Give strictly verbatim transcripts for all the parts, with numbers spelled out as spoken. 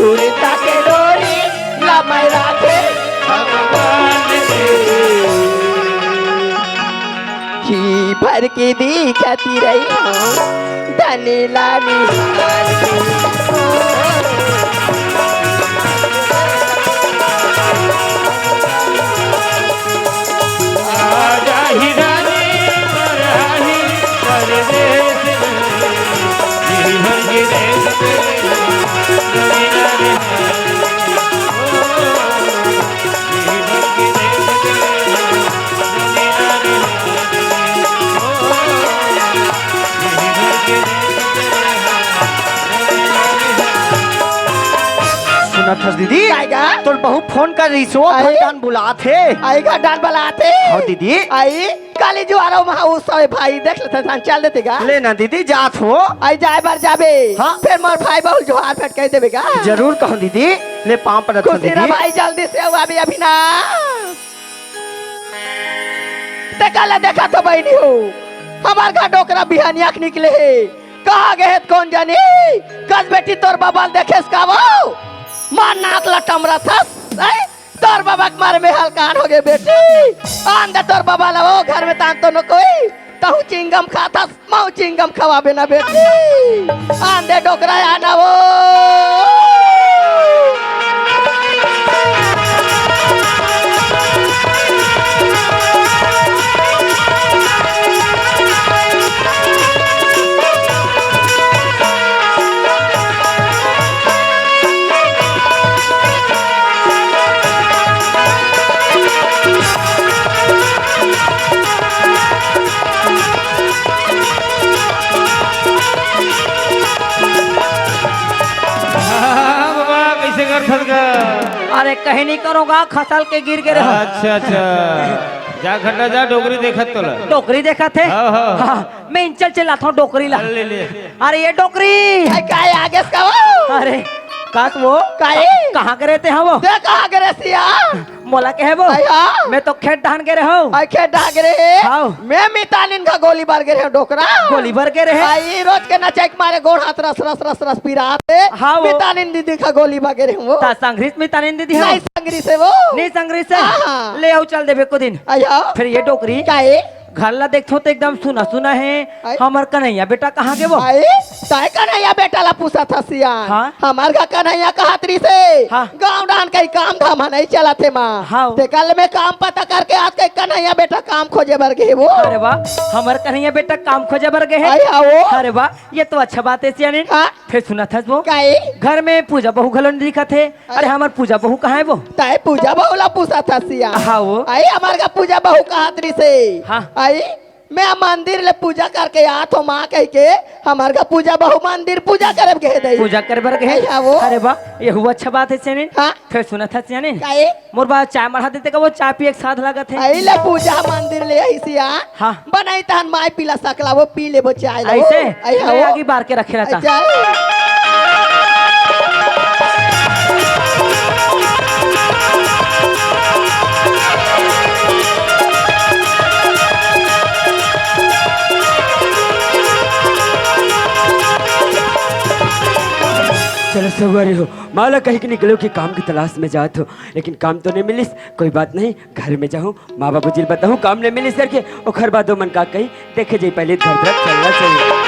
उड़ता के डोरी ला मैं राखे भगवान दे। जी भर के देखती रही हूँ, धनी ला निहार के। आजा ही रानी, मरही परदेस में, जी भर के देखते रही हूँ, धनी ला निहार के। सुनत हस दीदी? काय गा? तोर बहू फोन कर रही सो, अरे। घरदान बुलात हे। आई घरदान बुलात हे। हाँ दीदी। आई काली जुआरो महा उत्सव हे भाई, देख लेते धान चल देते गा। ले ना दीदी, जात हो। आई जाए बर जाबे। हाँ। फिर मोर भाई बहू जुआर भेंट कर देबे गा। जरूर कहूँ दीदी, ले पाँव पड़त हो खुशी रा दीदी। भाई जल्दी से आवा अभी, अभी ना। ते काला देखा तो बहिनी हो, हमार घर डोकरा बिहनिया के निकले हे। कहाँ गए हे त कोन जानी? कस बेटी तोर बबा ल देखेस का वो? मार नाक ला टमरा थस, हैं? तोर बबा के मारे में हलकान हो गए बेटी। आन दे तोर बबा ला वो घर में तान तो न कोई। तहू चिंगम खाथस, महू चिंगम खवाबे ना बेटी। आन दे डोकरा आना वो। हाँ, बाबा, कैसे कर सकत? अरे, कहीं नहीं करूँगा, खसल के गिर गे रहे हो। अच्छा, अच्छा। जा घटा जा, डोकरी देखत तोला। डोकरी देखत हे? हाँ, हाँ। हाँ, मैं इंचल चलाता हूँ डोकरी ला। ले, ले। अरे, ये डोकरी। अरे, काय आगे से का वो? अरे, का तो वो? काय? कहाँ गे रहे ते, हाँ वो? ते कहाँ गे रहे सिया? मोला कहे वो? अया। मैं तो खेत डहन गे रहे हूँ। अई खेत डहन गे रहे? हाँ। मैं मितानिन का गोली बर गे रहे हूँ डोकरा। गोली बर गे रहे? अई रोज के नचई के मारे गोड़ हाथ रस रस रस रस पिरात हे। हाँ वो। मितानिन दीदी का गोली बर गे रहे हूँ वो। ता संगरी से मितानिन दीदी हो? नहीं संगरी से वो। नहीं संगरी से? हाँ। ले आओ चल देबे को दिन। अया। फिर ये डोकरी? काय? घर ला देखथो तो एकदम सुना सुना हे। अई। हमर कन्हैया बेटा कहाँ गे वो? अई, तय कन्हैया बेटा ला पूछत हस सियान। हाँ। हमर घर कन्हैया कहत रहिसे। हाँ। गाँव डाहन कहीं काम धाम ह नहीं चलत हे माँ। हाँ। ते कल मैं काम पता करके आज कहीं कन्हैया बेटा काम खोजे बर गे हे वो। अरे वाह, हमर कन्हैया बेटा काम खोजे बर गे हे। अई हाँ वो। अरे वाह, ये तो अच्छा बात हे सियानिन। हाँ। फिर सुनत हस वो? काय? घर में पूजा बहू घलो नहीं दिखत हे। अरे, हमर पूजा बहू कहाँ हे वो? तय पूजा बहू ला पूछत हस सियान। हाँ वो। अई, हमर घर पूजा बहू कहत रहिसे। हाँ। अई, मैं मंदिर ले पूजा करके आत हूँ माँ कहिके, हमर घर पूजा बहू मंदिर पूजा करे गे हे दई। पूजा करे बर गे हे? अई, हाँ वो। अरे वाह, ये हुआ अच्छा बात हे सियानिन। हाँ। फिर सुनत हस सियानिन? काय? मोर बर चाय मढ़ा देते का, वो चाय पिए के साथ लागत हे। अई ले पूजा मंदिर ले अइसे आ। हाँ। बनाई तहन माय पीला सकला, वो पी लेबो चाय ला, वो। अइसे? अई हाँ, मैं वो। आगी बार के रखे रहता। अच्छा। चलो सगवारी हो, माला कही के निकलो कि काम की तलाश में जात हो, लेकिन काम तो नहीं मिलिस। कोई बात नहीं, घर में जाहूँ, माँ बाबूजी ल बताहूँ, काम नहीं मिलिस करके, ओखर बाद ओमन का कही, देखे जाई, पहले घर तरफ चलना चाहिए।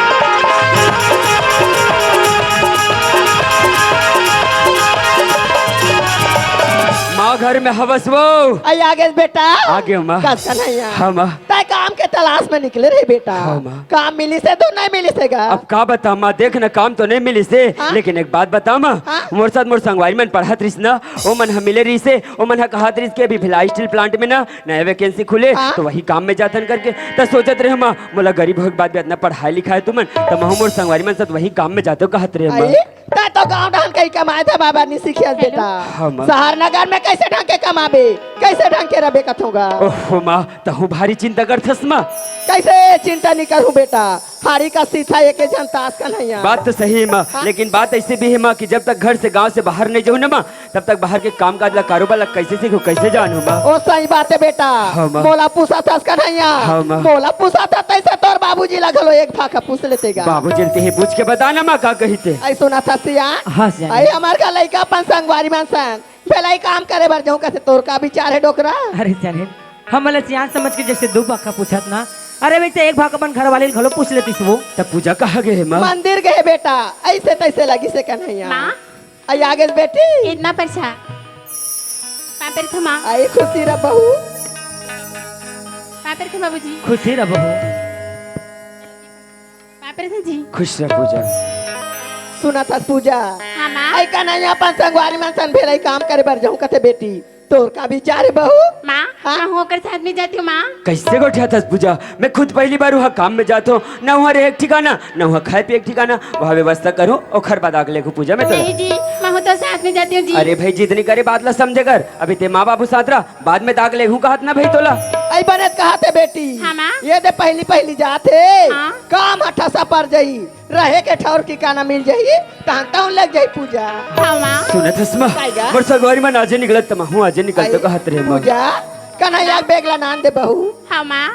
माँ घर में हवस वो? अई आगे बेटा। आगे माँ। कस कन्हैया। हाँ माँ। तय काम के तलाश में निकले रहे बेटा। हाँ माँ। काम मिलिस हे तो नहीं मिलिस हे गा? अब का बता माँ, देख ना, काम तो नहीं मिलिस हे, हाँ? लेकिन एक बात बता माँ, हाँ? मोर साथ मोर संगवारी मन पढ़त रहिस ना, ओमन ह मिले रहिसे, ओमन ह कहत रहिस कि अभी भिलाई स्टील प्लांट में ना नया वैकेंसी खुले, हाँ? तो वही काम में जाथन करके। त सोचत रहे माँ, मोला गरीब होए के बाद भी अतना पढ़ाई लिखाए तुमन, त महू मोर संगवारी मन साथ वही काम में जाते कहत रहे माँ। अई, त तो गाँव डाहन कहीं कमाए धमाए बर नहीं सीखे हस बेटा। हाँ माँ। शहर नगर में कैसे ढंग के कमाबे, कैसे ढंग के रहबे कथों गा। ओहो माँ, तहूँ भारी चिंता करथस माँ। कैसे चिंता नहीं करूं बेटा, हाड़ी का सीथा एक झन तास कन्हैया। बात तो सही हे माँ, हाँ? लेकिन बात ऐसे भी हे माँ कि जब तक घर से, गांव से बाहर नहीं जाऊँ ना माँ, तब तक बाहर के काम काज ला, कारोबार ला कैसे सीखूं, कैसे जानूं माँ? ओ सही बात हे बेटा। हाँ माँ। मोला पूछा था कन्हैया। हाँ माँ। मोला पूछा था तैसे तोर बाबूजी ला घलो एक भाखा पूछ लेते गा। बाबूजी ला तेही पूछ के बता ना माँ का कहिथे। ऐ सुना था सिया। हाँ सिया। ऐ हमार का लइका अपन संगवारी मन संग भेलई काम करे बर जाहूं कथे, तोर का विचार हे डोकरा? अरे सियान, हमन ला सियान समझ के जैसे दू भाखा पूछत ना, अरे वैसे एक भाखा अपन घरवाली ला घलो पूछ लेतिस वो। तब पूजा कहाँ गे हे माँ? मंदिर गे हे बेटा, ऐसे तैसे लगिस हे कन्हैया। माँ? आई आगे बेटी। इतना परछा। पाँय परथों माँ। आई खुशी रह बहू। पाँय परथों बाबूजी। खुशी रह बहू। पाँय परथों जी। खुश रह पूजा। सुना था पूजा। हाँ माँ। ऐ कन्हैया अपन संगवारी मन संग भेलई काम करे बर जाहूं कथे बेटी। तोर का विचार हे बहू? माँ, हाँ? मैं हूँ ओकर साथ में जाती हूँ माँ। कैसे गोठियाथस पूजा? मैं खुद पहली बार उहाँ काम में जात हूँ, ना उहाँ रहे के ठिकाना, ना उहाँ खाए पिए के ठिकाना। उहाँ व्यवस्था करूँ, ओखर बाद आग लेगहूँ पूजा में तो। नहीं जी, मैं हूँ तो साथ में जाती हूँ जी। अरे भाई, जिद नइ करे, बात ला समझे कर। अभी ते माँ बाबू साथ रह, बाद में दाग लेगहूँ कहत ना भाई तोला। ऐ बने कहत हे बेटी। हाँ माँ। ये दे पहली पहली जात हे, हाँ। काम ह ठसा पर जाही। रहे के ठौर ठिकाना मिल जाही, तहां तहूं लग जाही पूजा। हाँ माँ। सुनत हस माँ? काय गा? मोर संगवारी मन आजे निकलत त महूं आजे निकलत आई कहत रहे माँ। पूजा, कन्हैया के बेग ला नान दे बहू। हाँ माँ।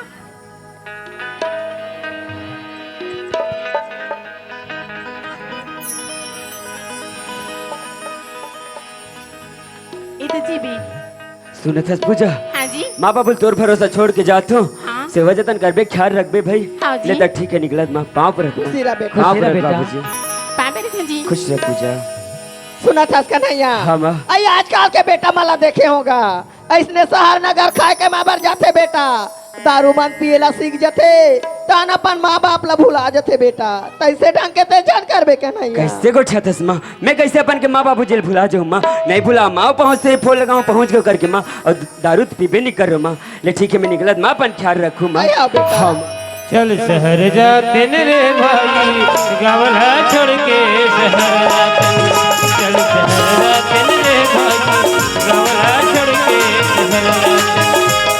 ये तो जी भी। सुनत हस पूजा? हाँ जी। माँ बाबू तोर भरोसा छोड़ के जात हूँ। हाँ। सेवा जतन करबे, ख्याल रखबे भाई। हाँ जी। ले त ठीक हे, निकलत माँ, पाँव परत माँ। खुशी रह बेटा। पाँव खुशी रह परत बेटा। बाबूजी। पाँय परथों जी। खुश रह पूजा। सुनत हस कन्हैया? हाँ माँ। अई आजकल के बेटा मन ला देखे होगा, ऐसने शहर नगर खाए कमाए बर जाथे बेटा। दारू मन पिए ला सीख जथे, तहां अपन माँ बाप ला भुला जथे बेटा। तैसे ढंग के ते झन करबे कन्हैया। कैसे गोठियाथस माँ? मैं कैसे अपन के माँ बाबूजी ला भुला जाहूं माँ? नहीं भुलावंव माँ, पहुँच से फोन लगावंव, पहुँच गेंव करके माँ, अउ दारू तो पीबे नइ करों माँ। ले ठीक हे, मैं निकलत माँ, अपन ख्याल रखहूं माँ। अई हाँ बेटा। हाँ। चल शहर जातेन रे भाई, गाँव ला छोड़ के शहर जातेन। चल शहर जातेन रे भाई, गाँव ला छोड़ के शहर जातेन।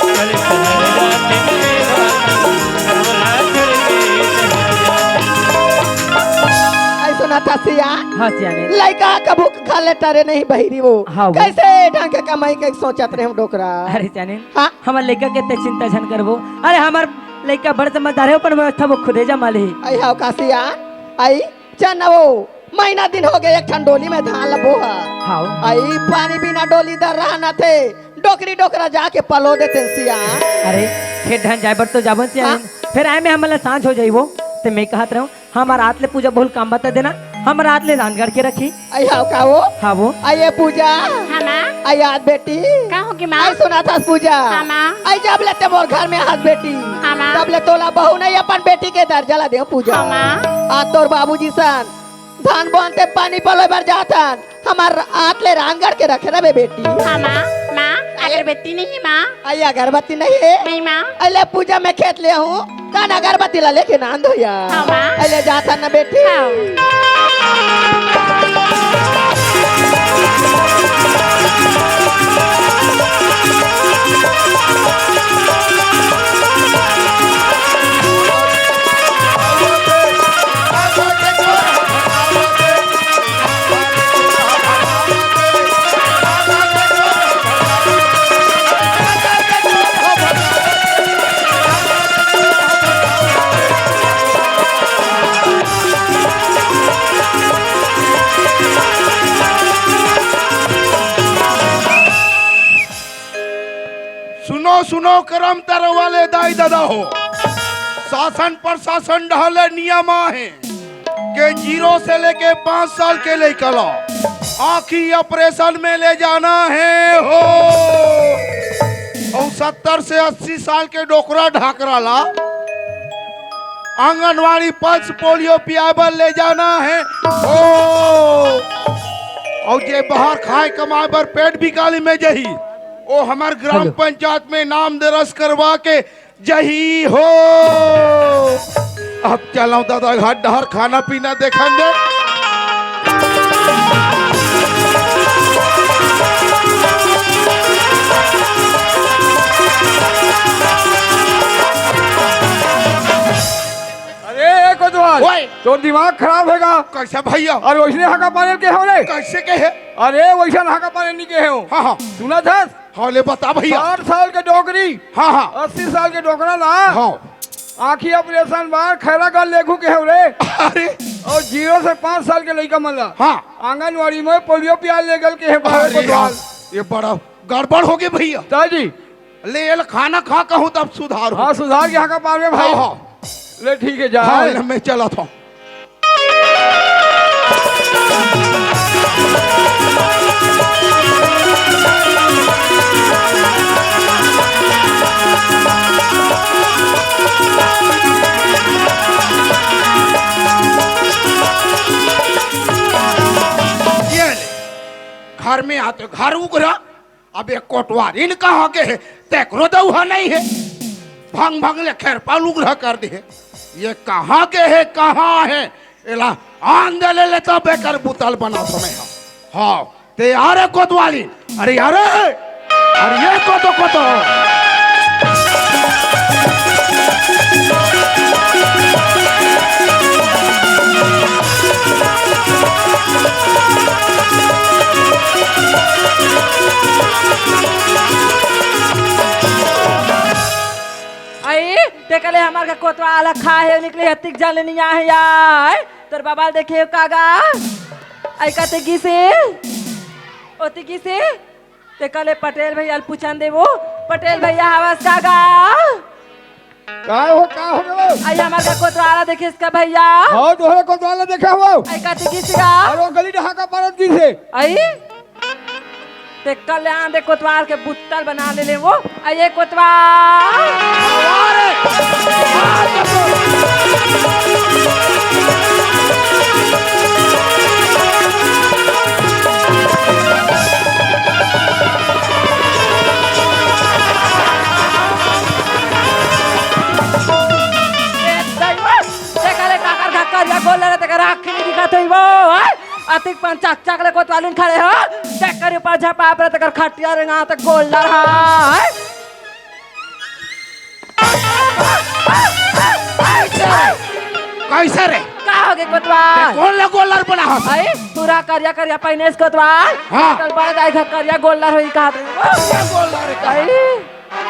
चल शहर जातेन रे भाई, गाँव ला छोड़ के शहर जातेन। ऐ सुनत हस सिया? हाँ सियान। लइका कभू घर ले टरे नहीं बहिरी वो। हाँ वो। कैसे ढंग के कमाई के सोचत रहे हम डोकरा। अरे सियान, हाँ? हमर लइका के ते चिंता झन करबो। अरे हमर लइका बड़ समझदार हे, अपन व्यवस्था वो खुदे जमा लेही। अई हव का सियान, अई चन वो महीना दिन होगे एक ठन डोली में धान ल बोहा। हाँ। अई पानी बिना डोली दर रहा न थे, डोकरी डोकरा जाके पलो देते सियान। अरे खेत ढान जाए बर तो जाबो सियान। हाँ। फेर आए में हमन ला सांझ हो जाही वो। ते मैं कहत रहों, हमर आत ले पूजा बहुल काम बता देना, हमर आत ले रांधगढ़ के रखी। अई हव का वो? हाँ वो। अई ए पूजा। हाँ माँ। अई आत बेटी। का होगे माँ? अई सुनत हस पूजा। हाँ माँ। अई जब ले ते मोर घर में हस बेटी। हाँ माँ। तब ले तोला बहू नहीं अपन बेटी के दर्जा ला देंव पूजा। हाँ माँ। आज तोर बाबूजी सन धान बोन ते पानी पलोय बर जात हन। हमर आत ले रांधगढ़ के रखे रहे बेटी। हाँ माँ। माँ, अगरबत्ती नहीं हे माँ। अई अगरबत्ती नहीं हे? नहीं माँ। अई ले पूजा में खेत ले आहूं, तहां अगरबत्ती ला लेके नांद होया। हाँ माँ। अई ले जात हन ना बेटी। हाँ। सुनो, सुनो, करम तरवाले दाई ददा हो, शासन प्रशासन डहर ले नियम आहे के जीरो से लेके पाँच साल के लइका ला आँखी ऑपरेशन में ले जाना हे हो, अउ सत्तर से अस्सी साल के डोकरा ढाकरा ला आंगनवाड़ी पल्स पोलियो पियाए बर ले जाना हे हो, अउ जे बाहर खाए कमाए बर पेट बिकाली में जही, ओ हमर ग्राम हेलो। पंचायत में नाम दरज करवा के जही हो। अब चलव ददा घर डहर खाना पीना देखन दे। तोर दिमाग खराब हे गा। कैसे भैया? अरे वइसने हाका पारे ल केहेंव रे। कैसे केहे? अरे वइसन हाका पारे ल नइ केहेंव। हाँ, हाँ। सुनत हस? हाँ, ले बता भैया। साठ साल के डोकरी, हाँ, हाँ। अस्सी साल के डोकरा ला, हाँ। आँखी ऑपरेशन बर खैरागढ़ लेगहूँ केहेंव रे। अरे। अउ जीरो से पाँच साल के लइका मन ला, हाँ। आंगनवाड़ी में पोलियो पियाए लेगे केहेंव रे अरे कोतवाल। यार, ये बड़ा गड़बड़ होगे भैया। दाई जी। ले, एला खाना खा कहूँ तब सुधार हो। हाँ, सुधार के हाका पारबे भाई। हाँ, हाँ। ले, ठीक हे, जा। हाँ, ले, मैं चलत हँव। ये ले, घर में आते, घर उघरा, अब ये कोतवालिन कहाँ गे हे? तेकरो दउहा नइ हे। भंग भंग ले खेरपा ल उघरा कर दे हे। ये कहाँ गे हे, कहाँ हे? एला आन दे ले, ले तब एकर बुता ल बनाथँव मैं ह। हाँ, ते आ रे कोतवालिन। अरे आ रे, अरे ये कोतो कोतो। अई, तेकर ले हमर घर कोतवाल खा हे, निकले हे, अतिक जान ले नइ आहे यार। तोर बबा ल देखे हस का गा? अई कते गिसे? ओती गिसे? तेकर ले पटेल भैया ल पूछन देबो। पटेल भैया हवस का गा? का हो, का हो गे? अई हमर घर कोतवाल देखे हस का भैया? हाँ, तोहर कोतवाल देखे हँव। अई कते गिसे गा? अरे वो गली डहर हाका पारत गिसे। अई? तेकर ले आन दे कोतवाल के बुता ल बना ले ले वो। अई ये कोतवाल। ए, दैव, तेकर ले काकर घर करिया गोल्लर हे, तेकर आँखी नइ दिखत होही वो, हैं? अतिक पन चकचक ले कोतवालिन खड़े हो, तेकर ऊपर झपाप रे, तेकर खटिया रेंगात गोल्लर हे। कैसे रे? का होगे कोतवाल? ते कोन ल गोल्लर बनाहस? अई, पूरा करिया करिया पहिने हस कोतवाल। हाँ। तोर बड़े दाई घर करिया गोल्लर होही कहत रहे। करिया गोल्लर हे का? अई।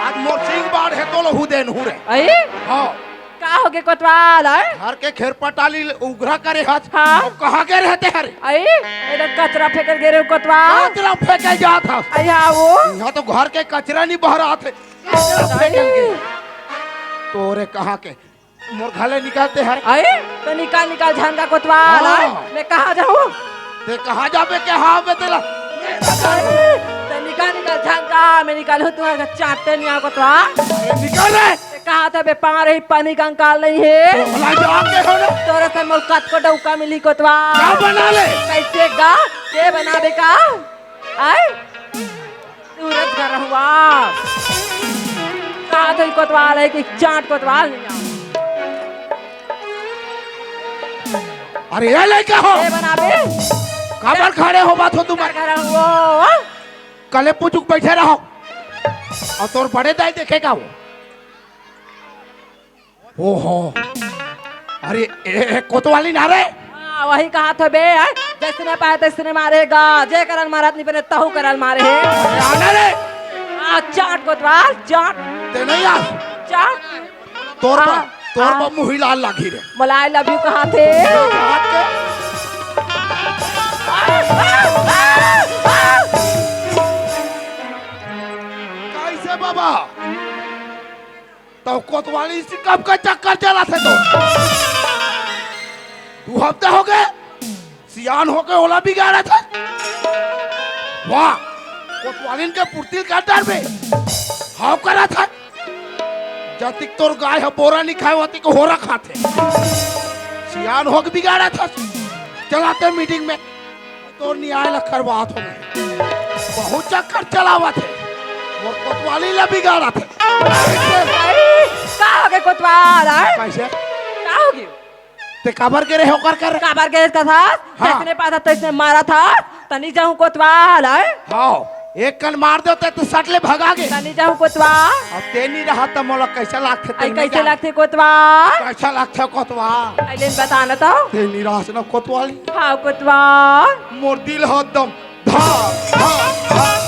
आज मोर सिंग बाढ़ हे तो लहू देन हूँ रे। अई? हाँ। का होगे कोतवाल, अई? घर के खेरपा टाली उघरा करे हस। हाँ। अब कहाँ गे रहे ते हर? अई, एदे कचरा फेंके ल गे रहेंव कोतवाल। कचरा फेंके जात हस? अई, हाँ वो। इहाँ तो घर के कचरा नइ बहरात हे। कचरा फेंके ल गे। अई। तोरे कहाँ के? मोर घर ले निकल ते हर। अई, त निकल, निकल, झन का कोतवाल, हाँ। अई? मैं कहाँ जाहूँ? ते कहाँ जाबे के हाँ बे तेला? अई, त निकल, निकल, झन का, मैं निकलहूँ, तुँहर घर चाटे नइ आँव कोतवाल। अरे निकल रे। ते कहाँ त बे पार ही पानी कंकाल नइ हे। तोला जाके हो ना। तोरे से मोर कतको डउका मिलही कोतवाल। का बना ले? कैसे गा? के बनाबे का? अई? सूरज का रहुआ। का तो कोतवाल हे कि चाट कोतवाल नइ आँव। अरे ये लइका हो। के बनाबे? काबर खड़े हो बात हो तुम? का रहुआ? कले पुचुक बइठे रहो। अउ तोर बड़े दाई देखे का हो? ओहो। अरे, ए, ए, कोतवालिन आ रे। हाँ, वही कहा था बे, हैं? जैसने पाए तैसने मारेगा, जे करन मारत नहीं बने, तहु करन मारे हे। अरे, आना रे। हाँ, चाट कोतवाल, चाट। ते नहीं आ। चाट। तोर बा, हाँ, तोर हाँ। बा मुही लाल लागी रे। मोला I love you कहा थे। बात के। कैसे बाबा? तो कोतवाली से कब का चक्कर चलाथे तो? दू हफ्ता हो गए, सियान होके ओला बिगाड़त हे। वाह, कोतवालिन के पुर्तिल का डर बे। हाव करत हे। जतिक तोर गाय ह बोरा नइ खाए, ओतिक होरा खाथे। सियान होके बिगाड़त हे। चलाते मीटिंग में। तोर नियाय ल करवात हो मैं। बहुत चक्कर चलावत हे। मोर कोतवाली ल बिगाड़त हे। अरे, का हो गे कोतवाल, हैं? कैसे? का हो गे? ते काबर गे रहे ओकर कर? काबर गे रहे कथस? हाँ। जैसने पाथा तैसने मारत हस। त नइ जाहूँ कोतवाल, हैं? हाँ। एक कन मार देते त सट ले भगा गे। त नइ जाहूं कोतवाल। अब ते नइ रहा त मोला कइसे लागथे, ते अई नइ कइसे जान। लागथे कोतवाल? कइसे लागथे कोतवाल? अई ले बता न तो। ते नइ रहस न कोतवाली। हाव कोतवाल। मोर दिल ह एकदम धक, धक, धक।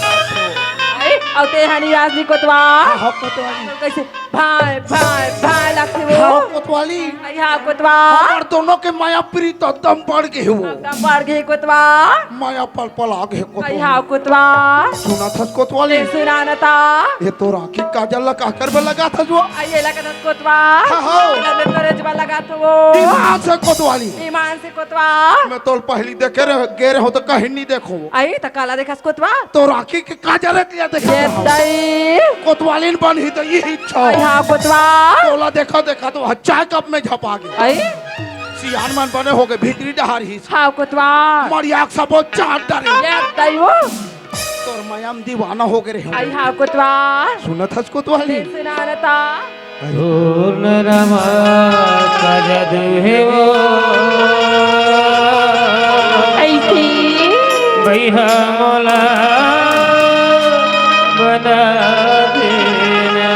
अई, अउ ते ह नइ रहस न कोतवाल। हाव, हाव, कोतवाली। कइसे? भाई, भाई, भाई लागथे वो। हाव, कोतवाली। अई हाव, कोतवाल। हमर दोनों के मया प्रीत एकदम बढ़ गे हे वो। एकदम बढ़ गे हे, कोतवाल। मया पल पल आ गे हे, कोतवाल। अई हाव, कोतवाल। सुनत हस, कोतवाली? ए, सुना न ता। ए तोर आँखी काजल ला काकर बर लगाथस वो? अई एला कथस, कोतवाल। हाव, हाव। एला मैं तोरे जबर लगाथों वो। ईमान से, कोतवाली। ईमान से, कोतवाल। मैं तोला पहिली देखे रहे, गे रहे हों त कहीं नइ देखे हों। अई त काला देखस, कोतवाल? तोर आँखी काजर के लिए देखा ये था। दई। कोतवालिन बनही त इही इच्छा। अई हाव कोतवाल। तोला देखा देखा त ओ चाय कप में झपा गे। अई? सियान मन बने हो गे, भीतरी डहर ही। हाव कोतवाल। मड़िया के सबो चाट डरे। ये दई वो। तोर मया म दीवाना हो गे रहे हों। अई हाव कोतवाल। सुनत हस कोतवाली? सुना न ता। तोर नरमा का जादू हे वो। अइसे। भैया मोला बना देना।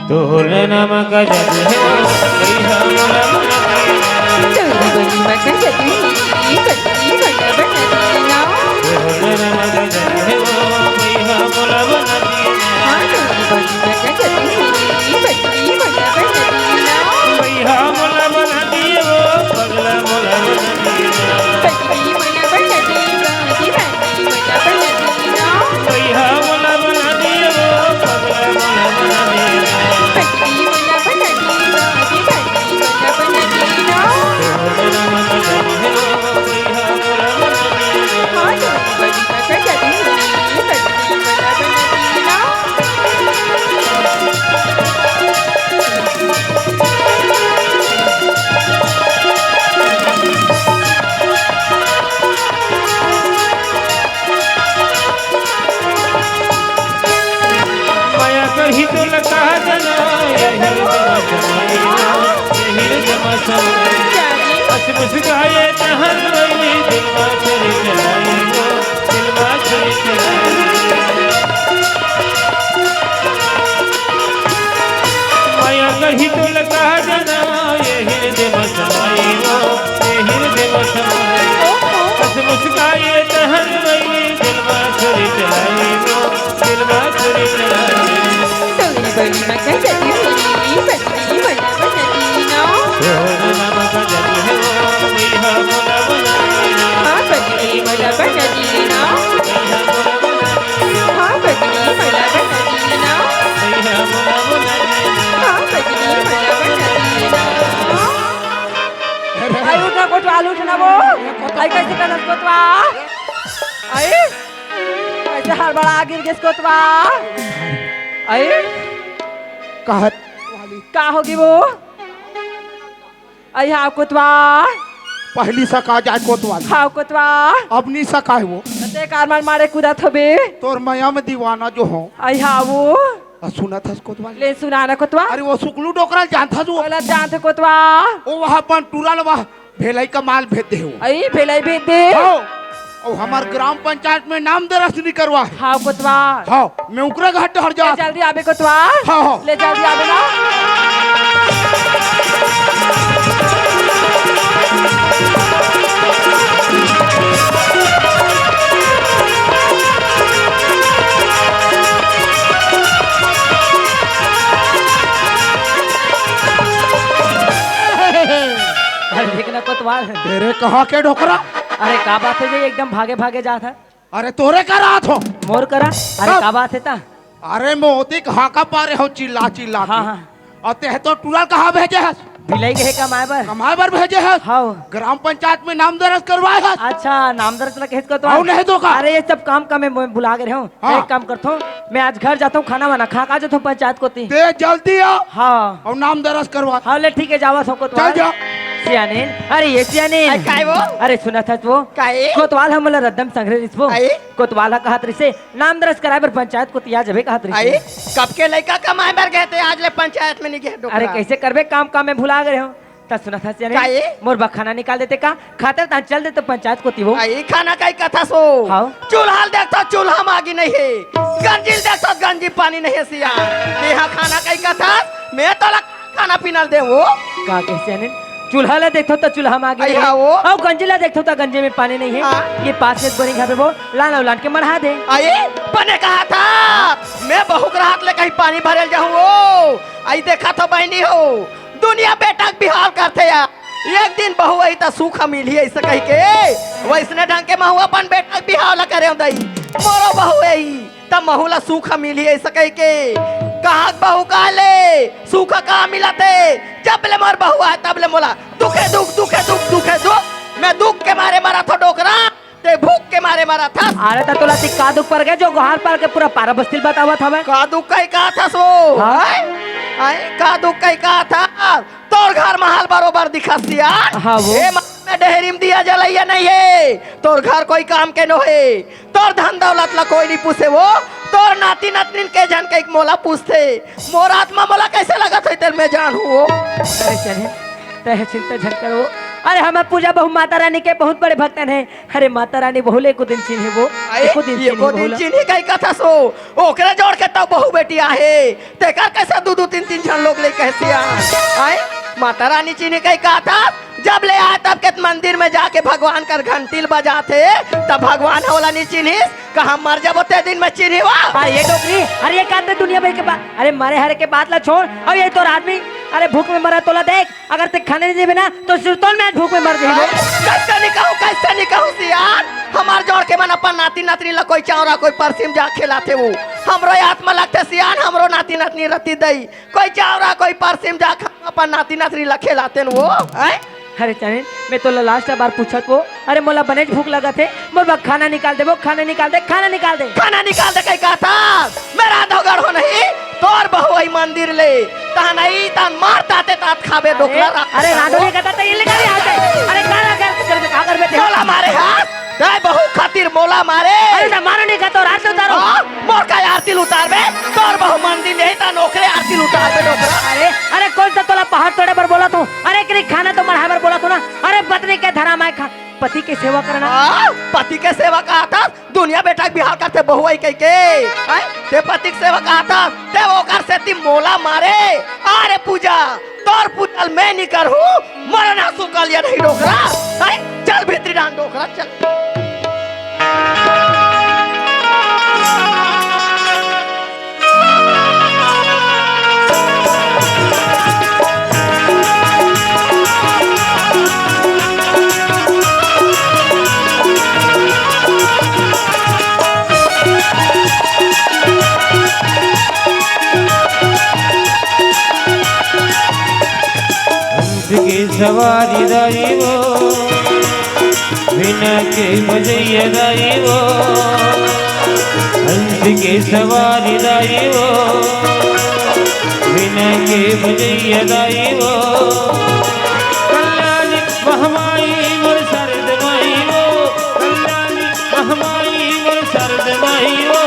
तोर नरमा का जादू हे वो। भैया मोला बना देना। तोर नरमा का जादू हे, बना देना। तोर नरमा का जादू हे वो। भैया मोला बना देना। हाँ, तोर नरमा का जादू हे। भैया मोला बना दिए वो, पगला मोला बना दिए। भैया मोला बना दिए वो, पगला मोला बना दिए। मया करही तोला कहा जाना, ये हिरदमा समाई वो, ये हिरदमा समाई। हंस मुस्काए तहर रोई, दिलवा छुरी चलाई वो, दिलवा छुरी चलाई। मया करही तोला कहा जाना, ये हिरदमा समाई वो, ये हिरदमा समाई। हंस मुस्काए तहर रोई, दिलवा छुरी चलाई वो, दिलवा छुरी चलाई। तोरी बड़ी मक्का जदी हुई, बड़ी बड़ा बना दीना। तोर नरमा का जादू हे वो, भैया मोला बना देना। हाँ, बड़ी बड़ा बना दीना। भैया मोला बना देना। हाँ, बड़ी बड़ा बना दीना। भैया मोला बना देना। हाँ, बड़ी बड़ा बना दीना। अरे, अरे। अई उठ ना कोतवाल, उठ ना वो। ये कोतवाल। अई कइसे करस कोतवाल? अई कइसे हड़बड़ा गिर गेस कोतवाल? अई कहत का होगे वो? अई हाव कोतवाल। पहिली सका जाय कोतवाल। हाव कोतवाल। अब नइ सकाय वो। ते कार मन मारे कूदत होबे। तोर मया म दीवाना जो हों। अई हाव वो। अ, सुनत हस कोतवाल? ले सुना ना कोतवाल। अरे वो सुकलू डोकरा ल जानथस वो? ओला जानथों कोतवाल। ओ वहाँ अपन टूरा ल वहाँ भेलई कमाय ल भेज दे हे वो। अई भेलई भेज दे। हाव। अउ हमर ग्राम पंचायत में नाम दरज नइ करवाय हे। हाव कोतवाल। हाव, मैं ओकरे घर डहर जात। ले जल्दी आबे कोतवाल। हाव, हाव। ले जल्दी आबे ना। अरे देख ना कोतवाल। तेरे कहाँ के डोकरा? अरे का बात हे जी, एकदम भागे भागे जात हे। अरे तोरे करा आथों। मोर करा? अरे कब? का बात हे ता? अरे मैं ओती के हांका पारे हों चिल्ला चिल्ला के। हाँ, हाँ। अउ तेह तो टूरा ल कहाँ भेजे हस? भिलाई गे हे कमाय बर। कमाय बर भेजे हस? हाव। ग्राम पंचायत में नाम दरज करवाय हस? अच्छा, नाम दरज ला कहेस कोतवाल। अउ नहीं तो का? अरे ये सब काम का में मैं भुला गे रहेंव। हाँ। एक काम करथों, मैं आज घर जाथों, खाना वाना खा के आ जाथों पंचायत कोती। ते जल्दी आ। हाँ। अउ नाम दरज करवा। हाँ, ले ठीक हे, जावत हों कोतवाल। चल जा। सियानिन, अरे ये सियानिन। अरे काय वो? अरे सुनत हस वो? काय? कोतवाल ह मोला रद्दा म संघरे रिहिस वो। अई? कोतवाल ह कहत रिहिसे, नाम दरज कराय बर पंचायत कोती आ जाबे कहत रिहिसे। अई? कब के लइका कमाय बर गे हे ते आज ले पंचायत में नइ गे हे डोकरा। अरे कइसे करबे, काम काम में भुला गे रहेंव। सुनत हस या नहीं? का ए? मोर बर खाना निकाल देते का? खाते तहाँ चल देते पंचायत कोती वो। अई खाना कई कथस वो? हाँ। चूल्हा ल देखथों, चूल्हा म आगी नहीं हे। गंजी ल देखथों, गंजी पानी नहीं हे सियान। तेहा खाना कई कथस? मैं तोला खाना पीना ल देवों। का कहिस या नहीं? चूल्हा ला देखथों त चूल्हा म आगी अई नहीं हे। हाँ वो। अउ गंजी ला देखथों त गंजी में पानी नहीं हे। हाँ। ये पास में एक बोरिंग हवे वो, लान अउ लान के मढ़ा दे। अई बने कहाथस, मैं बहू के रहत ले कहीं पानी भरे ल जाहूँ वो। अई देखथों बहिनी हो, दुनिया बेटा के बिहाव करथे या। एक दिन बहू आही त सुख मिलही अइसे कहिके, वइसने ढंग के महूँ अपन बेटा के बिहाव ला करेंव दई। मोरो बहू आही त महूँ ला सुख मिलही अइसे कहिके। कहाँ के बहू काले सुख का मिलथे? जब ले मोर बहू आय तब ले मोला दुखे दुख, दुखे दुख, दुखे दुख। मैं दुख के मारे मरथों डोकरा। ते भूख के मारे मरथस। अरे त तोला ती का दुख पर गे जो गोहार पर के पूरा पारा बस्ती ल बतावत हवे? का दुख कही कहाथस वो? हाँ? हैं? हैं? का दुख कही कहाथस? तोर घर महल बरोबर दिखस सियान। हाँ वो। ए महल में डेहरी म दिया जलइया नहीं हे। तोर घर कोई काम के नो हे। तोर धन दौलत ला कोई नहीं पूछे वो। तोर नाती नतनीन के झन कहिके मोला पूछथे। मोर आत्मा मोला कइसे लगत होही तेला मैं जानहूँ वो। अरे चले, तैं चिंता झन कर वो। अरे हमर पूजा बहू माता रानी के बहुत बड़े भक्तन हे। अरे माता रानी बहू ले एको दिन चिन्ही वो, अई, एको दिन चिन्ही एको बहू दिन ला। चिन्ही कही कथस वो, ओकरे जोड़ के तब बहू बेटी आहे, तेकर कइसे दू दू तीन तीन झन लोग ले कहे सियान? अई, माता रानी चिन्ही कही कथस, जब ले आय तब के मंदिर में जाके भगवान कर घंटी ल बजाथे, तब भगवान ह ओला नी चिन्हिस, का हम मर जाबो ते दिन में चिन्ही वो? अरे ये डोकरी, अरे ये का ते दुनिया भर के बात, अरे मरे हरे के बात ला छोड़, अउ ये तोर आदमी, अरे भूख में मरत हे तोला देख, अगर ते खाने नहीं देबे ना, तो सिरतोन में आज भूख में मर जाही वो। कइसे नहीं कहूँ, कइसे नहीं कहूँ सियान? हमर जोड़ के मन अपन नाती नतनी ला कोई चांवरा, कोई परसी म जा खेलाथे वो। हमरो आत्मा लगथे सियान, हमरो नाती नतनी रतिस दई। कोई चांवरा, कोई परसी म जा खा अपन नाती नतनी ला खेलातेन वो। हैं? अरे चले, मैं तोला last बार पूछत वो, अरे मोला बनेच भूख लगत हे, मोर बर खाना निकाल दे वो, खाना निकाल दे, खाना निकाल दे। खाना निकाल दे कही कथस? मैं रांधो गढ़ो नहीं, तोर बहू आही मंदिर ले। तहाँ नहीं, तहाँ मार ताते तात खाबे अरे, डोकरा रा-, अरे रांधो नहीं कहता तो ये लेकर ही आ जाए। अरे का लगा कर, का करबे ते? मोला मारे हस, तैं बहू खातिर मोला मारे। अरे त मारो नहीं कहता, आरती उतारो। हाँ, मोर का आरती ल उतारबे? तोर बहू मंदिर नहीं त ओकरे आरती ल उतारबे डोकरा। अरे, अरे कोन सा तोला पहाड़ तोड़े बर बोलत हों? अरे एकरी खाना तो मढ़ाए बर बोलत हों ना। अरे पत्नी के धरम आय खा, पति के सेवा करना। हाँ, पति के सेवा कहाथस? दुनिया बेटा के बिहाव करथे बहू आही कहिके, हैं? ते पति के सेवा कहाथस, ते ओकर सेती मोला मारे। अरे पूजा, तोर पूजा ल मैं नी करहूँ, मरना सुकल या नहीं डोकरा, हैं? चल भीतरी डाहन डोकरा, चल। हंस के सवारी दाई वो, वीणा के बजैया दाई वो, हंस के सवारी दाई वो, वीणा के बजैया दाई वो। कल्याणी महमाई मोर सरद माई वो, कल्याणी महमाई मोर सरद माई वो।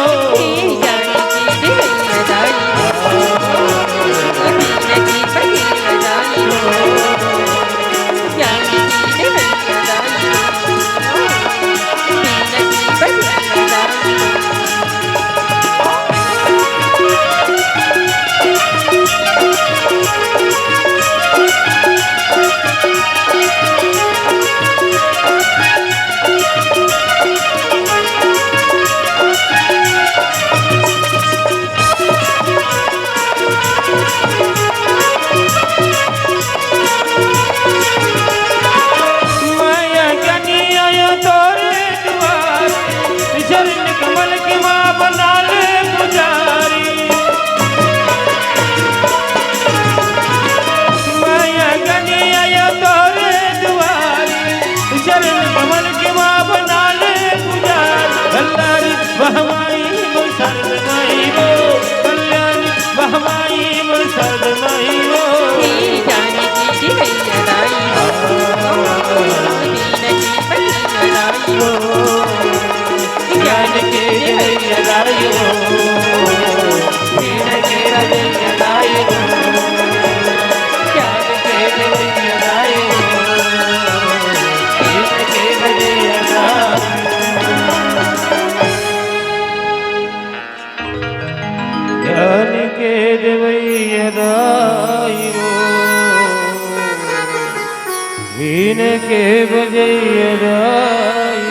के बजैया राई।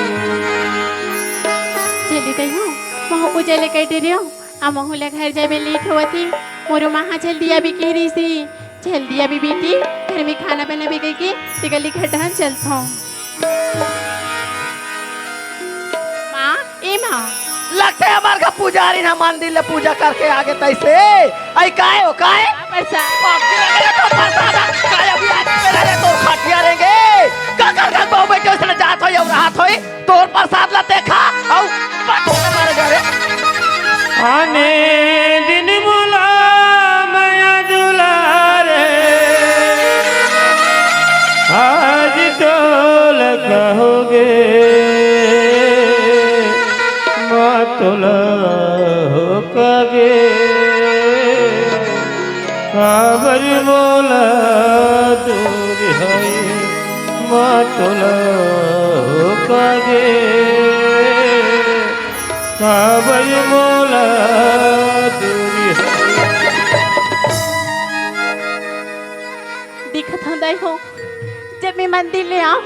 चली गई हूँ, महू पूजा ले कटे रहो, आ महू ले घर जाए में लेट होवत ही। मोरो माँ हा जल्दी अभी कह रही सी, जल्दी अभी बेटी, घर में खाना बना भी गई के, ते गली घर डहन चलत हूँ। माँ, ए माँ। लगथे हमर घर पुजारी ना मंदिर ले पूजा करके आगे तइसे। आई काय हो काय? प्रसाद। बाप रे, अरे तो प्रसाद आ, काय अभी आगे मेरा ये तो खटिया रेंगे। का कर घर बहु बेटे उसने जात होई अउ रहत होई। तोर प्रसाद ला ते खा, अउ बात मारे जा रे। आने दिन मोला मया दुलारे, आज तोला कहोगे, माँ तोला हो कगे, काबर मोला दूर है, माँ तोला हो कगे, काबर मोला दूर है। दिखत हंव दाई हो, जब मैं मंदिर ले आंव,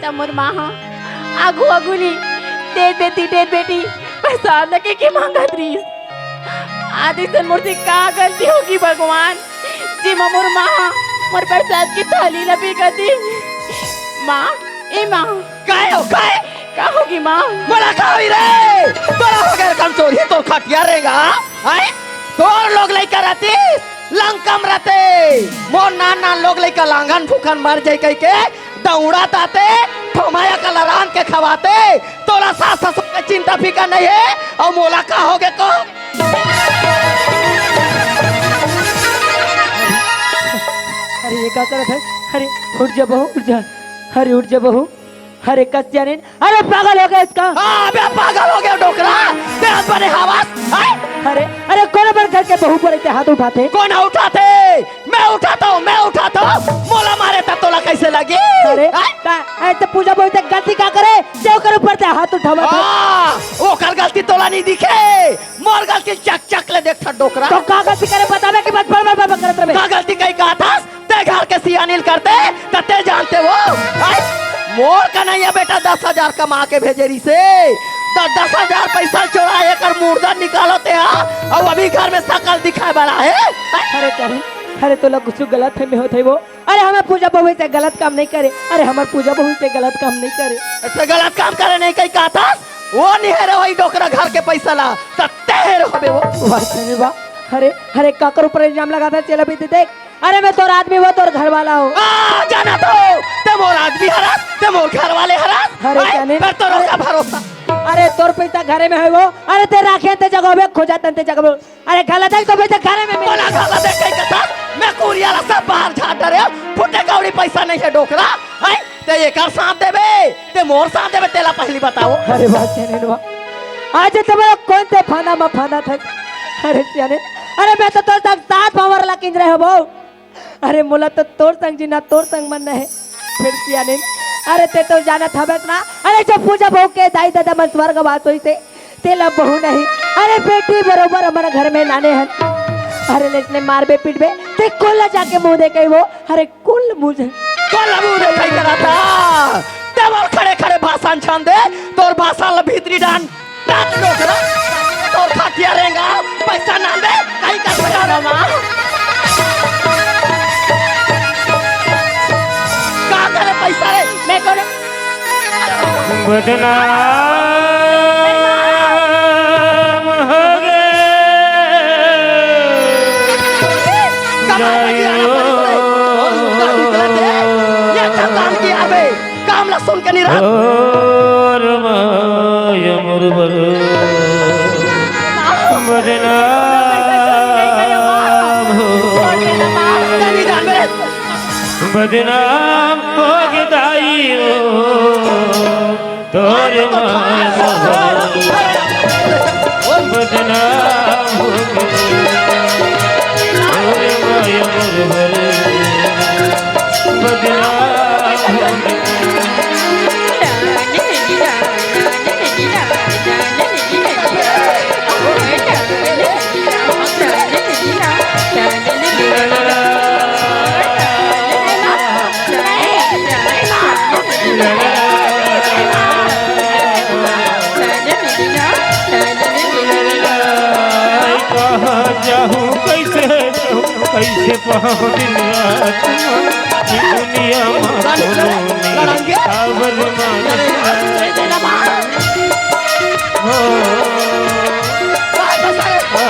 त मोर माँ ह आगू आगू ले डेढ़ बेटी, डेढ़ बेटी प्रसाद लगे के मांगत रहिस। आज अइसन मोर से का गलती होगी भगवान, जेमा मोर माँ ह मोर प्रसाद के थाली ला बिगड़ दिस। माँ, ए माँ। काय हो, काय? का होगी माँ? मोला का होई रे? तोला हो गए कमजोरी, तोर खटिया रेंगा। आय? तोर लोग लइका रहतिस, लंका म रहते। मोर नान नान लोग लइका लांगन भूखन मर जाई कहिके दौड़त आते, ठोमाया कला रांध के खवाते। तोला सास ससुर के चिंता फिकर नहीं है, अउ मोला का होगे को? अरे ये का करत है? अरे उठ जा बहू, उठ जा। अरे उठ जा बहू। अरे कस जाने, अरे पागल हो गया इसका। हाँ, अबे पागल हो गया डोकरा। तेरा बने हवास, हैं? अरे, अरे कोन बर घर के बहू पर इतने हाथ उठाथे? कोन उठाथे? मैं उठाथंव, मैं उठाथंव। मोला मारे त तोला कैसे लगी? अरे, हैं? ता, ऐसे पूजा बहू ते गलती का करे? जे ओकर ऊपर ते हाथ उठावत हे। हाँ, ओकर गलती तोला नहीं दिखे। मोर गलती चक चक ले देखथा डोकरा। तो का गलती करे बताबे कि बस बड़ बड़ बड़ बड़ करत रहे? का गलती कही कहा था? ते घर के सियानिल करते, त ते जानते हो। हैं? मोर कन्हैया बेटा दस हजार कमा के भेजे रिसे। त दस हजार पैसा चोरा एकर मुर्दा निकालते हा। अउ अभी घर में सकल दिखाए बड़ा है। हैं? अरे कहीं, अरे तोला कुछ गलत है में होत है वो। अरे हमर पूजा बहू से गलत काम नहीं करे। अरे हमर पूजा बहू से गलत काम नहीं करे। ऐसे गलत काम करे नहीं कही कहा था? वो निहरे वही डोकरा घर के पैसा ला। त ते हेरे होबे वो। वाह, सही बा। अरे, अरे काकर ऊपर इल्जाम लगाथा चेला भी देख। अरे मैं तोर आदमी हंव, तोर घर वाला हंव। आ, जाना तो, ते मोर आदमी हरस, ते मोर घर वाले हरस। अरे हैं? जाने, फिर तो अरे, रोका भरोसा। अरे तोर पैसा घरे में है वो, अरे ते राखे ते जगह में, खोजा तन ते जगह में। अरे गलत है तो पैसा घरे में मिले। बोला गलत है कहीं कथा, मैं कुरिया ला सब बाहर झाड़ डरे, फुटे कौड़ी पैसा नहीं है डोकरा, हैं? ते एकर साथ देबे, ते मोर साथ देबे, तेला पहली बताओ। अरे बात जाने रे बा। आज तुम्हारा कौन ते फाना मा फाना था? अरे जाने, अरे मैं तो तोर तक साथ पावर ला किंजरे हो बहू। अरे मोला तो तोर संग जीना, तोर संग मरना है। फिर सियानिन, अरे ते तो जानत हबे ना, अरे जो पूजा बहू के दाई ददा मन स्वर्गवास होइसे, तेला बहू नहीं, अरे बेटी बरोबर हमर घर में लाने हन। अरे लेसने मारबे पीटबे, ते कोला जाके मुंह देखे वो, अरे कुल मुझे। कोला मुंह देखे करा था, ते मोर खड़े खड़े भाषण छान दे, तोर भाषण ला भीतरी डान। तोर खटिया रेंगा, पैसा ना दे, कहीं का पैसा रे माँ। का करे पैसा रे? मैं कौन? बदनाम हो गए। कमाई में किया ना पैसा रे। और लुका भी करते हैं। ये अच्छा काम किया बे। काम ला सुन के निराश। और माया मोर बर बदनाम हो, बदनाम हो गे दाई हो, तोर माया मोर बर बदनाम हो गे, तोर माया मोर बर बदनाम हो गे। कइसे पाहूं दिन रात मा, ये दुनिया मा कोनो नइ, काबर माने हो। आ,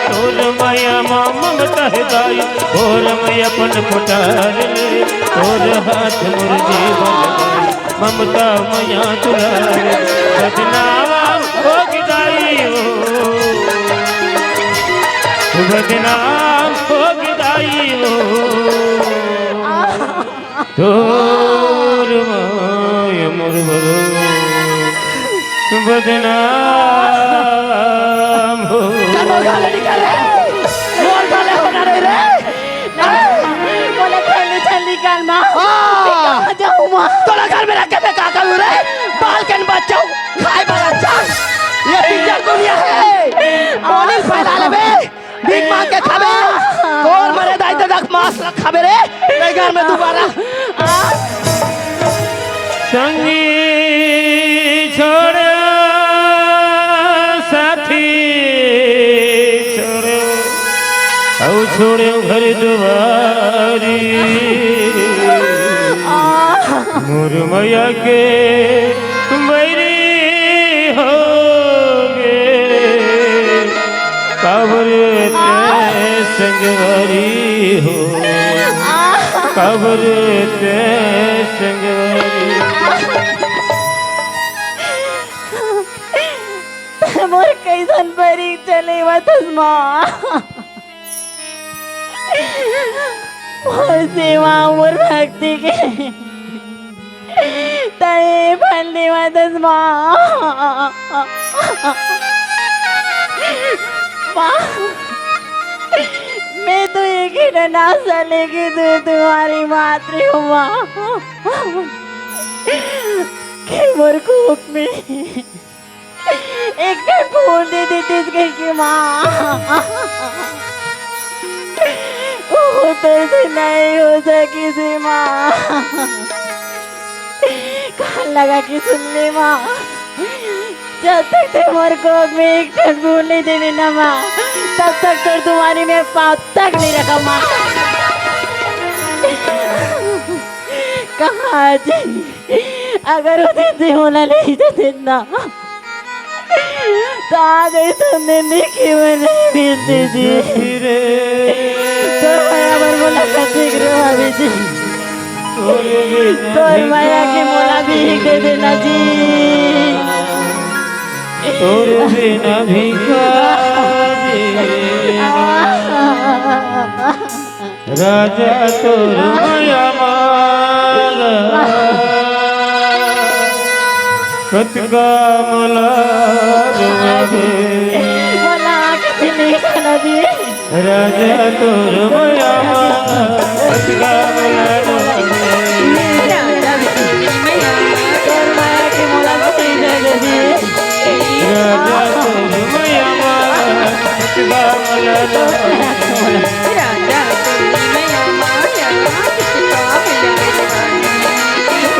तोर मया मा ममता हे दाई, भोर में अपन कोठार ले, तोर हाथ मोर जीवन दाई। ममता मया दुलार, बदनाम होगे दाई हो, बदनाम होगे दाई हो। तोर मया मोर बरो बदनाम हो। मोर गले होना नहीं रे। मोला थैली, थैली कर माँ। हाँ। कहाँ जाऊँ माँ? तोला घर में रख के मैं का करूँ रे? बाल के बच्चा हूँ, खाए वाला चांद। ये पिक्चर दुनिया है। बोली फैला ले बे। भीख मांग के खाबे। तोर मरे दाई तो दख मांस ला खाबे रे। नहीं घर में दोबारा। संगी छोड़ो, साथी छोड़ो, अउ छोड़ो घर दुआरी। मोर मया के बैरी होगे, काबर ते संगवारी हो, काबर ते संगवारी। मोर कइसन परीक्षा लेवत हस माँ। मोर सेवा, मोर भक्ति के तैं फल देवत हस माँ। माँ, मैं तो एक ही नासा लेके तू तुम्हारी मातृ हूँ माँ। कि मोर कोख में एक ठन फूल दे देतिस कहिके माँ। वो तोर से नहीं हो सकिस हे माँ। कान लगा के सुन ले माँ, जब तक तैं मोर कोख में एक ठन फूल नहीं देबे ना माँ, तब तक तोर दुआरी में पाँव तक नहीं रखा माँ। कहाँ जी? अगर वो दिन से मोला ले जाते ना, तो आज ऐसा दिन नहीं कि मैं नहीं मिलती जी। तोर मया बर मोला कतेक रोवाबे जी। तोर मया के मोला भी एक दे देना जी। तोर बिना भिखारी। राजा तोर मया मारा, कतका मोला रोवाबे। मोला आँख से नहीं खाना दिए। राजा तोर मया मारा, कतका मोला रोवाबे। राजा तोर मया मारा, कतका मोला रोवाबे। राजा तोर मया मारा, कतका मोला रोवाबे।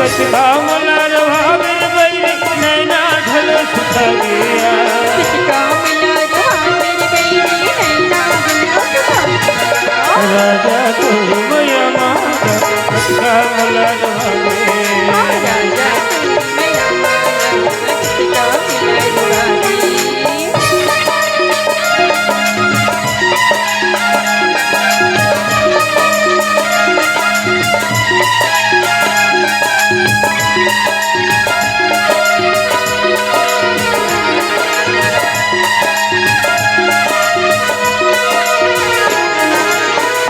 कतका मोला रोवाबे रे बहिनी, नैना घलो सुखा गया। कतका मोला रोवाबे रे बहिनी, नैना घलो सुखा गया। राजा तोर मया मारा, कतका मोला रोवाबे। राजा तोर मया मारा, कतका मोला रोवाबे।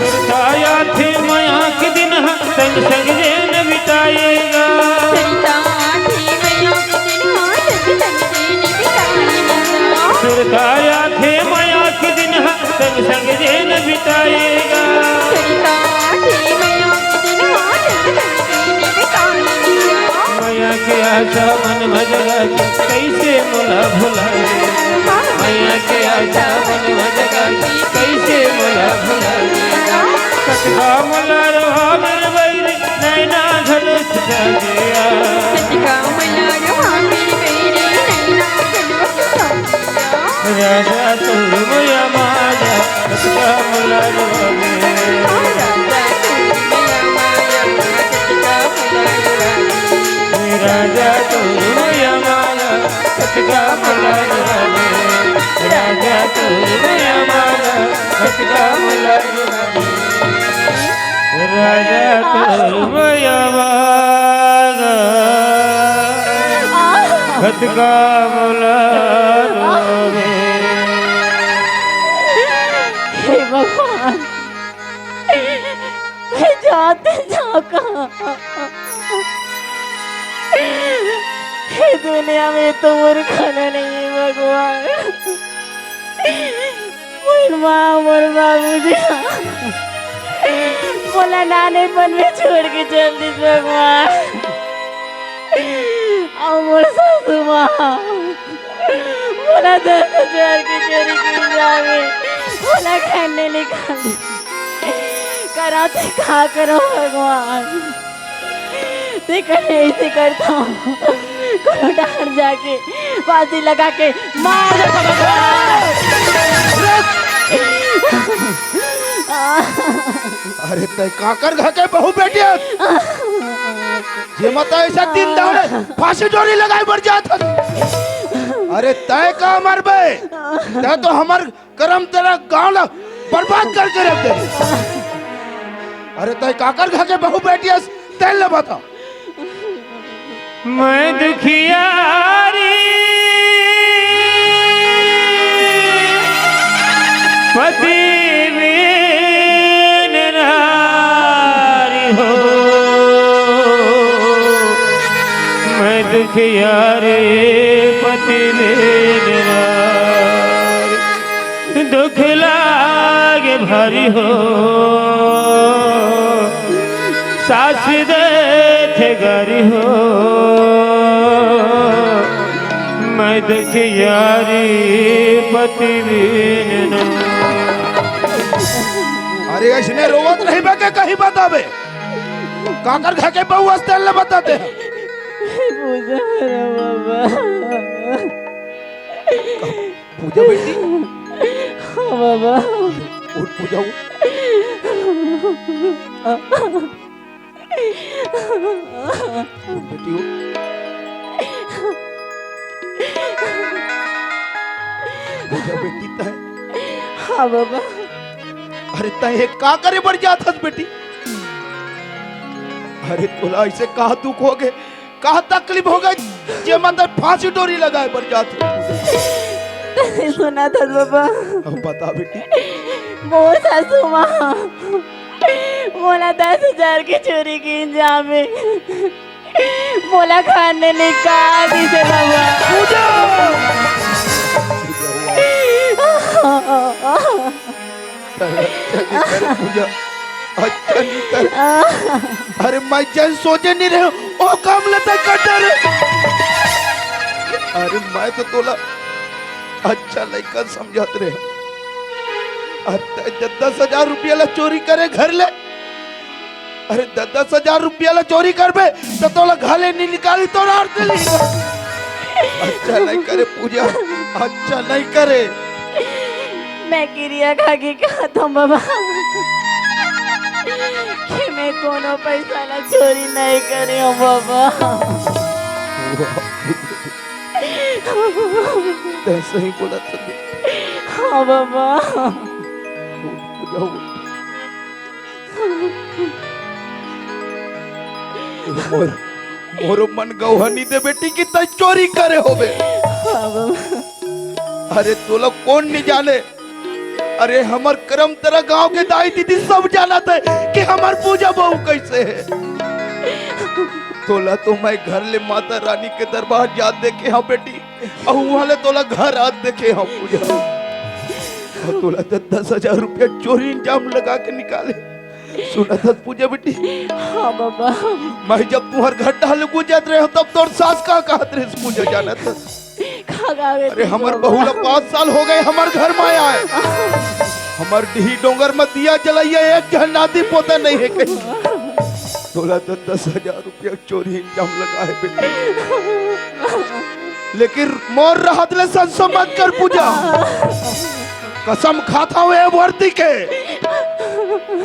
सुरता आथे मया के दिन ह, संग संग जेन बिताएगा। सुरता आथे मया के दिन ह, संग संग जेन बिताएगा। सुरता आथे मया के दिन ह, संग संग जेन बिताएगा। सुरता आथे मया के दिन ह, संग संग जेन बिताएगा। मया के आशा मन म जगा के कइसे मोला भुलाए। मया के आशा मन म जगा के कइसे मोला भुलाए। कतका मोला रोवाबे रे बहिनी, नैना घलो सुखा गया। कतका मोला रोवाबे रे बहिनी, नैना घलो सुखा गया। राजा तोर मया मारा, कतका मोला राजा तोर मया माया कतका मया राजा तोर मया माया कतका मया राजा तोर मया माया कतका मया हे भगवान, मैं जाते जाओ कहाँ? ये दुनिया में तो मोर खाना नहीं है भगवान। मोर माँ, मोर बाबूजी मोला नानेपन में छोड़ के चल दिस भगवान। अउ मोर सासू माँ मोला दस हजार के चोरी के इल्जाम में मोला घर ले निकाल दे। करा ते का करो भगवान, ते करे ऐसे करता हूँ। कोनो डहर जाके फांसी लगा के मार दे भगवान। अरे तय काकर घर के बहू बेटी हस? जे मत ऐसा दिन दहाड़े फांसी डोरी लगाए बर जात हस। अरे तय का मरबे? तय तो हमर करम तेरा गांव ला बर्बाद करके रख दे। अरे तय काकर घर के बहू बेटी हस, तेल ले बता। मैं दुखियारी पति बिन नारी हो, मैं दुखियारी पति बिन नारी। दुख लागे भारी हो, सास देथे गारी हो, मैं दुखियारी पति बिन ना। अरे, ऐसने रोवत रहिबे के कहीं बताबे? काकर घर के बहू हस तेल ले बता दे। पूजा करो बाबा। पूजा बेटी। हाँ बाबा। उठ पूजा, उठ। उठ बेटी, उठ। पूजा बेटी, तय। हाँ बाबा। अरे तय हे का करे बर जात हस बेटी? अरे तोला ऐसे का दुख हो गे? का तकलीफ हो गे, जे मन तय फांसी डोरी लगाए बर जात हे? तय सुनत हस बाबा। अब बता बेटी। मोर सासू माँ मोला दस हजार के चोरी के इल्जाम में मोला घर ले निकाल दिस हे बाबा। पूजा! अच्छा नहीं करे पूजा, अच्छा नहीं करे। अरे मैं जैन सोचे नहीं रहे, ओ काम लेता करता रे। अरे मैं तो तोला अच्छा लइका समझत रहे। अरे तय दस दस हजार रुपया ला चोरी करे घर ले। अरे दस दस हजार रुपया ला चोरी करबे तो तोला घर ले नहीं निकाली, तोर आर दिली। अच्छा नहीं करे पूजा, अच्छा नहीं करे। मैं किरिया खा के कहत हूँ बाबा कि मैं कोनो पैसा ला चोरी नहीं करे हूँ बाबा। तय सही बोलत हस। हाँ बाबा। पूजा, उठ। मोर, मोरो मन गवाही दे बेटी कि तय चोरी करे होबे। हाँ बाबा। अरे तोला कोन नहीं जाने? अरे हमर करम तेरा गांव के दाई दीदी सब जानत हे कि हमर पूजा बहू कैसे हे। तोला तो मैं घर ले माता रानी के दरबार जात देखे हूँ बेटी, अउ वहाँ ले तोला घर आत देखे हूँ पूजा। अउ तोला दस दस हजार रुपया चोरी इल्जाम लगा के निकाले। सुनत हस पूजा बेटी? हाँ बाबा। मैं जब तुहर घर टहले गुजरत रहे हूँ, तब तोर सास का कहत रहे पूजा, जानत हस? का कहत रहे? अरे हमर बहू ला पाँच साल हो गे हमर घर में आए। हमर डीही डोंगर में दिया जलाइया एक झन नाती पोता नहीं हे कहीं। तोला तो दस हजार रुपया चोरी इल्जाम लगा हे बेटी। लेकिन मोर रहत ले संसो मत कर पूजा। कसम खाता हूँ ए वर्दी के।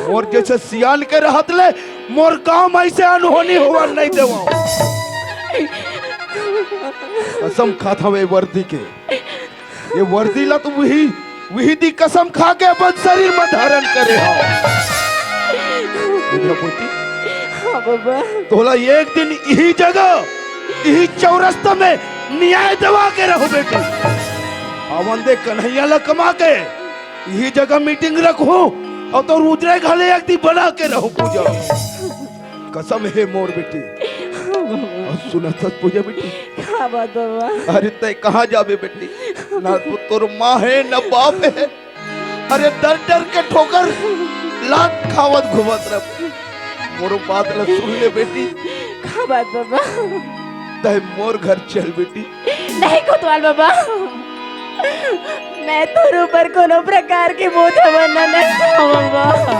मोर जइसे सियान के रहत ले मोर गांव में अइसे अनहोनी होवय नहीं देवंव। कसम खात हंव ए वर्दी के, ए वर्दी ला तो उही, उही दी कसम खा के अपन शरीर में धारण करे हंव। बुझा बेटी? हाँ बाबा। तोला एक दिन इही जगह, इही चौरस्ता में न्याय देवा के रहूं बेटी। आवन दे कन्हैया ला कमा के, इही जगह मीटिंग रखहूं अउ तोर उजरे घले एक दिन बना के रहूं पूजा। कसम हे मोर बेटी। अउ सुनत हस पूजा बेटी? का बात बाबा? अरे तंय कहाँ जाबे बेटी? ना तो तोर माँ हे, ना बाप हे। अरे डर डर के ठोकर लात खावत घूमत रह। मोर बात ला सुन ले बेटी। का बात बाबा? तंय मोर घर चल बेटी। नहीं कोतवाल बाबा, मैं तोर ऊपर कोनो प्रकार के बोझा बनना नहीं चाहूँ बाबा।